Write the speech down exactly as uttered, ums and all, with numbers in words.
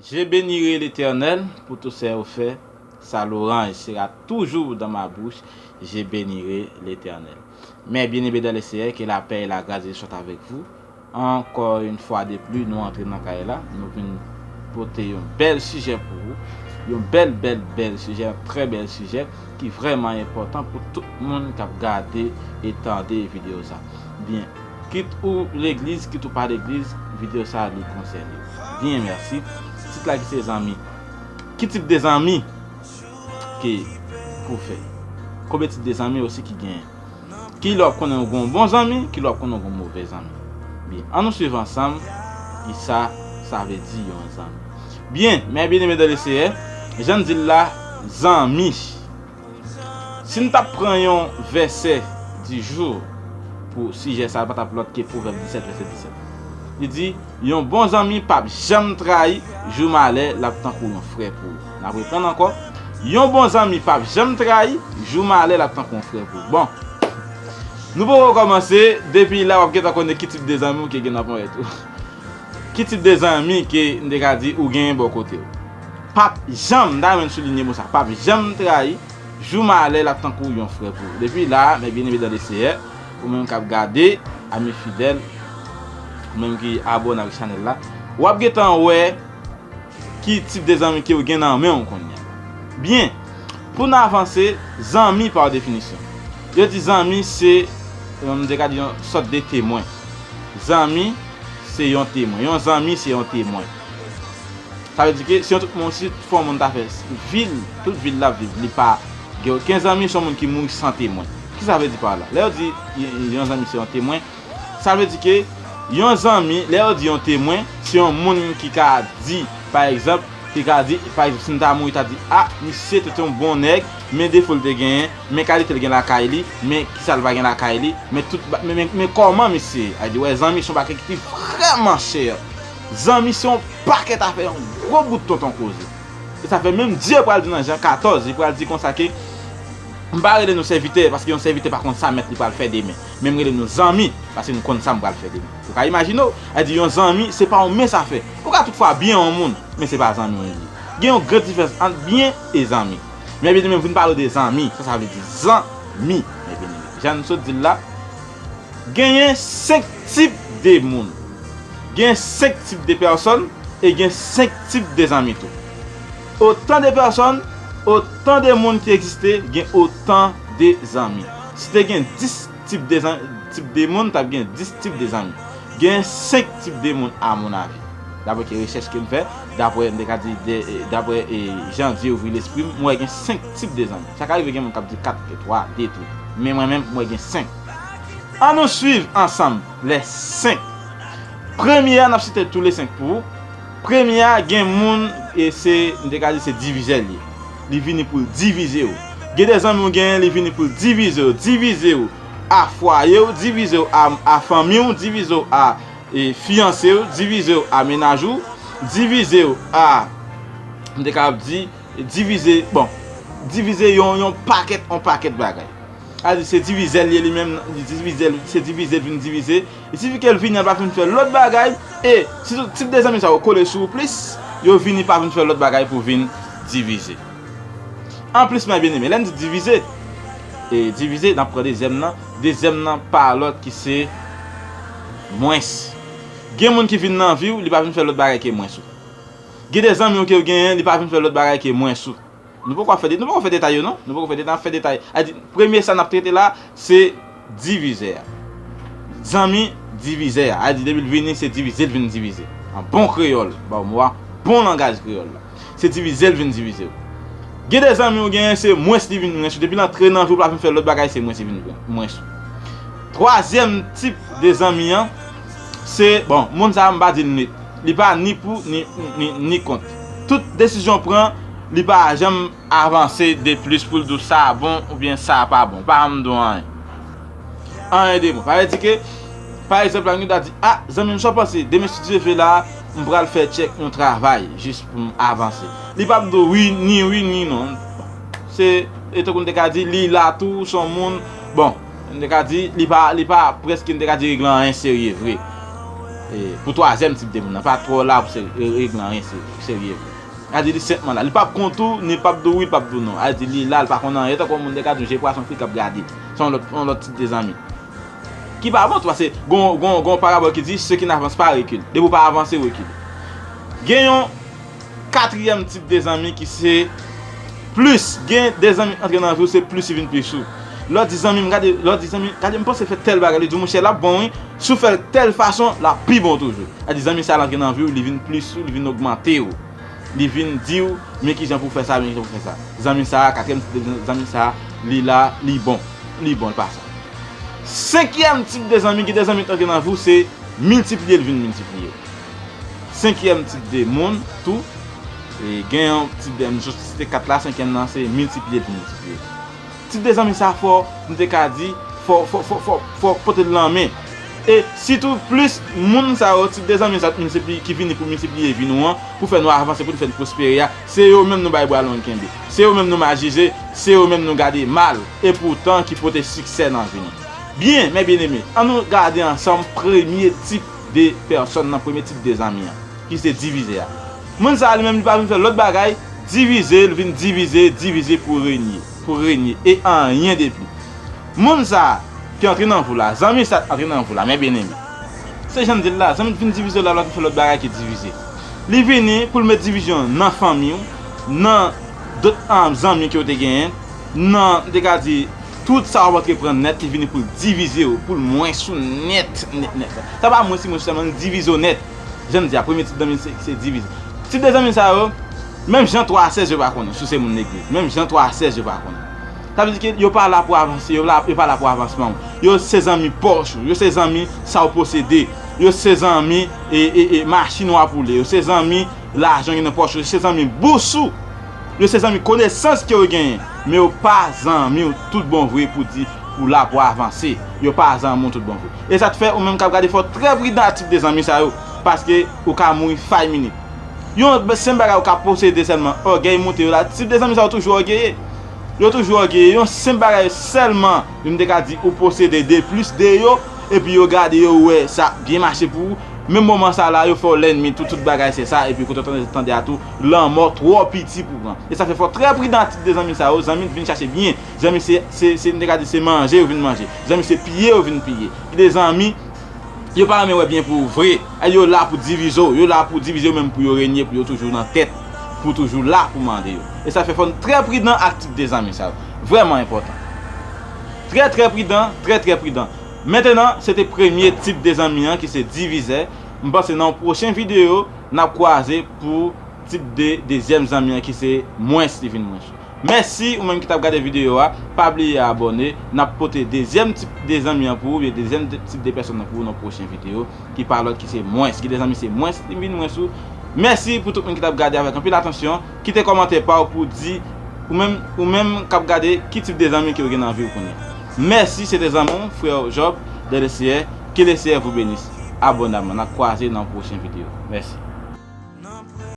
Je bénirai l'Éternel pour tout ce que vous faites. Sa louange sera toujours dans ma bouche. Je bénirai l'Éternel. Mes bien-aimés dans le Seigneur, que la paix et la grâce de Dieu soient avec vous. Encore une fois de plus, nou antre nan kay la, nou vin pote yon bèl sijè pou ou. Yon bèl, bèl, bèl sijè, yon trè bèl sijè ki vrèman enpòtan pou tout moun k ap gade e tande videyo sa. Byen, kit ou legliz, kit ou pa legliz, videyo sa li konsène ou. Byen, mèsi. Tit la ki se zanmi. Ki tip de zanmi ke pou fè? Konbyen tip de zanmi osi ki genyen? Ki lè w ap konnen w gen yon bon zanmi, ki lè w ap konnen w gen yon move zanmi. Byen, ann nou swiv ansanm kisa sa vle di yon zanmi. Byen, mes bien-aimés dans le Seigneur, jan n di l la, zanmi. Si n t ap pran yon vèsè di jou pou sijè sa, l pa t ap lòt ke Pwovèb disèt, vèsè disèt. Li di, yon bon zanmi p ap janm trayi, jou malè, l ap tankou yon frè pou ou. N ap reprann ankò. Yon bon zanmi p ap janm trayi, jou malè, l ap tankou yon frè pou ou. Bon, nou poko kòmanse, depi la w ap gentan konnen ki tip de zanmi w ke gen nan ponyèt ou. Ki tip de zanmi ke n te ka di ou genyen bò kote w? P ap janm, m ta renmen soulinye mo sa, p ap janm trayi, jou malè, l ap tankou yon frè pou ou. Depi la, mes bien-aimés dans le Seigneur, ou menm k ap gade, ami fidèl, ou menm ki abòne ak chanèl la, w ap gentan wè ki tip de zanmi ke w gen nan men w kounye a. Byen, pou n avanse, zanmi pa definisyon. Yo di zanmi se, m te ka di yon sòt de temwen. Zanmi se yon temwen. Yon zanmi se yon temwen. Sa vle di ke si yon tout moun, si fò moun ta fè vil, tout vil l ap viv, li pa gen okenn zanmi, se yon moun ki mouri san temwen. Kisa vle di pa la? Lè yo di y- yon zanmi se yon temwen, sa vle di ke yon zanmi, lè yo di yon temwen, se yon moun ki ka di, pa egzanp, ki ka di, pa egzanp, si m ta mouri, ta di, a, misye te te yon bon nèg, men defo l te genyen, men kalite l gen lakay li, men kisa l pa gen lakay li, men tout, ba- men, men, men kòman misye ye. A di, wè, zanmi se yon bagay ki vrèman chè. Zanmi se yon pakèt afè, yon gwo bout tonton koze. E sa fè menm Dye pral di nan Jan katòz, li pral di konsa ke, m pa rele nou sèvitè, paske yon sèvitè pa konn sa mèt li pral fè demen. Men m rele nou zanmi, paske nou konn sa m pral fè demen. Ou ka imajine w, a di yon zanmi, se pa yon mens afè. Ou ka toutfwa byen yon moun, men se pa zanmi w li ye. Gen yon gran diferans ant byen e zanmi. Men byen, men vin pale de zanmi, sa, sa vle di zanmi. Men byen, jan n sot di l la, genyen senk tip de moun. Gen senk tip de pèsòn e gen senk tip de zanmi tou. Otan de pèsòn, otan de moun ki egziste, gen otan de zanmi. Si te gen dis tip de zan- tip de moun, t ap gen dis tip de zanmi. Gen senk tip de moun, a mon avi. Daprè ke rechèch ke m fè, daprè, m te ka di, de- daprè, e, jan Dye ouvri lespri m, m wè gen senk tip de zanmi. Sa ka rive gen moun k ap di kat, twa, de tou. Men mwen menm, m wè gen senk. Ann nou swiv ansanm lè senk. Premye a, n ap site tou lè senk pou ou. Premye a, gen moun, e se, m te ka di se divizè l ye. Li vini pou l divize w. Gen de zanmi w genyen, li vini pou l divize w. Divize w a fwaye w, divize w a, a fanmi w, divize w a, e, fiyanse w, divize w a mennaj ou, divize w a, m te ka ap di, divize, bon, divize yon, yon pakèt, yon pakèt bagay. A di se divizè l ye li menm, li divize l, se divize l vin divize. Li sifi ke l vini, l pa vin fè lòt bagay. E si tout tip de zanmi sa yo kole sou ou plis, yo vini pa vin fè lòt bagay pou vin divize. Anplis, mè byeneme, lè n di divize, e divize, n ap pran dezyèm nan. Dezyèm nan pa lòt ki se mwens. Gen moun ki vin nan vi w, li pa vin fè lòt bagay ke mwens ou. Gen de zanmi w ke w genyen, li pa vin fè lòt bagay ke mwens ou. Nou poko ap fè de- nou poko fè detay yo non. Nou poko fè detay, n ap fè detay. A di, premye sa n ap trete la, se divizè a. Zanmi divizè a. A di, depi l vini, se divize l vin divize. An bon kreyòl, ba w mo a, bon langaj kreyòl la. Se divize l vin divize w. Gen de zanmi w genyen, se mwens li vin mwens ou. Depi l antre nan vi w, l pa vin fè lòt bagay, se mwens li vin mwens ou. Twazyèm tip de zanmi an, se, bon, moun sa a, m pa di l net. Li pa ni pou, ni, ni, ni kont. Tout desizyon w pran, li pa janm avanse de plis pou l di w sa bon oubyen sa pa bon. Pa janm di w anyen. Anyen de bon. Sa vle di ke, pa egzanp, la, nou ta di, a, zanmi m, sa w panse? Demen, si Dye vle la, m pral fè tchèk yon travay, jis pou m avanse. Li p ap di w wi, ni wi, ni non. Se, e tankou n te ka di, li la tou, s on moun, bon, n te ka di, li pa, li pa, prèske n te ka di, regle anyen serye vre. e, pou twazyèm tip de moun nan, pa twò la pou se, e, regle anyen se, serye vre. A di li senpman la. Li p ap kont ou, ni p ap di w wi, li p ap di w non. A di li la, li pa konn anyen, tankou yon moun te ka di w je pwason fri k ap gade. Se yon lòt, yon lòt tip de zanmi. Ki pa bon tou, paske gon, gon, gon parabòl ki di, ceux qui n'avancent pas reculent. Depi w pa avanse, w rekile. Gen yon katriyèm tip de zanmi ki se plis. Gen de zanmi antre nan vi w, se plis li vin plis ou. Lè w di zanmi m, gade, lè w di zanmi, gade m panse fè tèl bagay, li di w monchè l ap bon wi. Si w fè l tèl fason, l ap pi bon toujou. A di zanmi sa l antre nan vi w, li vin plis ou, li vin ogmante w. Li vin di w, men kijan pou w fè sa, men kijan pou w fè sa. Zanmi sa a, katriyèm tip de zanmi sa a, li la, li bon. Li bon, li pa sa. Senkyèm tip de zanmi, gen de zanmi ki antre nan vi w, se miltipliye, li vin miltipliye. Senkyèm tip de moun, tou, e gen yon tip de, m jis site kat la, senkyèm nan, se miltipliye, li vin miltipliye. Tip de zanmi sa fò, m te ka di, fò, fò, fò, fò, fò pote l nan men. E sitou plis moun sa yo, tip de zanmi sa ki miltipliye, ki vini pou miltipliye vi nou an, pou fè nou avanse, pou nou fè nou pwospere a, se yo menm nou bay bwa long kenbe. Se yo menm nou mal jije, se yo menm nou gade mal, e poutan ki pote siksè nan vi nou. Byen, mè byeneme, ann nou gade ansanm premye tip de pèsòn nan, premye tip de zanmi an, ki se divizè a. Moun sa a li menm li pa vin fè lòt bagay, divize, li vin divize, divize pou renye, pou renye, e anyen de plis. Moun sa a ki antre nan vi w la, zanmi sa a antre nan vi w la, mè byeneme. Se jan m di l la, zanmi vin divize w la, l ap fè lòt bagay ki divize. Li vini pou l met divizyon nan fanmi w, nan dòt, um, zanmi ke w te genyen, nan, m te ka di, tout sa w ap antreprann nèt, li vini pou l divize w, pou l mwens ou nèt, nèt, nèt. Sa pa mwens li mwens ou sèlman, li divize w nèt. Jan m di a, premye tip zanmi se, se divize. Tip de zanmi sa yo, menm jan twa sèz yo pa konnen, si w se moun legliz, menm jan twa sèz yo pa konnen. Sa vle di ke yo pa la pou avanse, yo la, yo pa la pou avansman w. Yo se zanmi pòch ou, yo se zanmi sa w posede, yo se zanmi e, e, e machin w ap woule, yo se zanmi lajan w gen nan pòch ou, yo se zanmi bous ou, yo se zanmi konesans ke w genyen, men yo pa zanmi w tout bon vre pou di ou la pou avanse. Yo pa zanmi w tout bon vre. E sa k fè ou menm k ap gade fò w trè pridan ak tip de zanmi sa yo, paske ou ka mouri five minutes. Yon senp bagay ou ka posede sèlman, ògèy moute yo la, tip de zanmi sa yo toujou ògeye. Yo toujou ògeye. Yon senp bagay sèlman, m te ka di, ou posede de plis de yo, epi yo gade yo wè sa byen mache pou ou. Menm moman sa la, yo fè w lènmi tou, tout bagay se sa, epi kote w tande, tande a tou, lanmò twò piti pou pran. E sa fè fò w trè pridan ak tip de zanmi sa yo, zanmi vin chache byen. Zanmi se, se, se, m te ka di se manje yo vin manje. Zanmi se piye yo vin piye. Gen de zanmi, yo pa renmen wè byen pou ou vre. Yo la pou divize w, yo la pou divize w menm pou yo renye, pou yo toujou nan tèt, pou toujou la pou mande yo. E sa fè fò n trè pridan ak tip de zanmi sa yo. Vrèman enpòtan. Trè, trè pridan, trè, trè pridan. Mentenan, se te premye tip de zanmi an ki se divizè. M panse nan yon pwochen videyo, n ap kwaze pou tip de dezyèm zanmi an ki se mwens li vin mwens ou. Mèsi ou menm ki t ap gade videyo a. Pa bliye abòne. N ap pote dezyèm tip de zanmi an pou ou, oubyen dezyèm de- tip de pèsòn nan pou ou nan pwochen videyo, ki pa lòt ki se mwens. Gen de zanmi se mwens li vin mwens ou. Mèsi pou tout moun ki t ap gade avèk anpil atansyon. Kite kòmantè pa w pou di ou menm, ou menm k ap gade, ki tip de zanmi ke w gen nan vi w kounye a. Mèsi, se te zanmi w, frè w Job, dans le Seigneur. Que le Seigneur vous bénisse abondamment. N ap kwaze nan pwochen videyo. Mèsi.